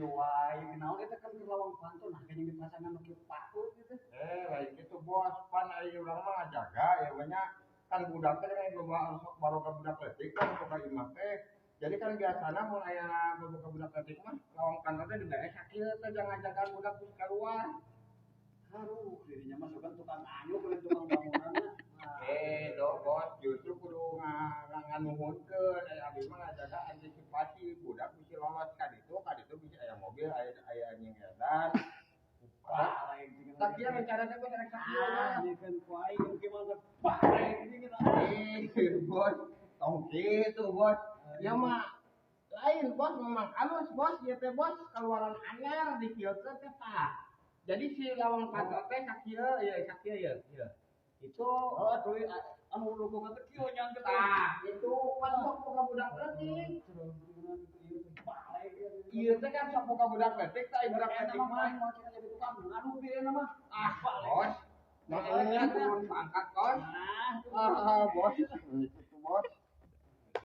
Kieu wae naon eta kan keur lawang panto, nah geuning dipasangan nu kieu patut gitu. Eh, lain gitu, Bos. Pan ari urang mah ngajaga ya banyak kan budak teh kan loba sok baroga budak leutik kan boga imah teh. Jadi kan biasana mun aya boga budak leutik mah lawang kantor teh dibere sakieu teh jangan ngajagaan budak geus keluar. Aduh, dirinya mah sugan tukang anyuk lain tukang bangunanna. Nah, Eh, do Bos, justru kudu nganuhunkeun aya abdi mah ngajaga antisipasi budak bisa lolos ka ditu bisa aya mobil, aya aya anjing edan. Bareng jeung Tak kieu rencana teh, Bos, rek sakieu. Ah, nyieun ku aing kieu mah bareng jeung Eh, Bos, tong kitu, Bos. Ya mah lain, Bos, memang halus, Bos, ieu teh, Bos, keluaran anyar dikieukeun teh tah. Jadi si lawang kantor teh sakieu ya, sakieu ya, ieu. Itu. Oh, atuh anu dukungan teh kieu nya teh. Tah, itu kan sok boga budak leutik. Ieu teh kan sok boga budak leutik tah, budak leutik mah. Mah jadi tukang ngadu ieu mah. Ah, Bos. Makanya turun pangkat, Bos. Nah, Ah, Bos.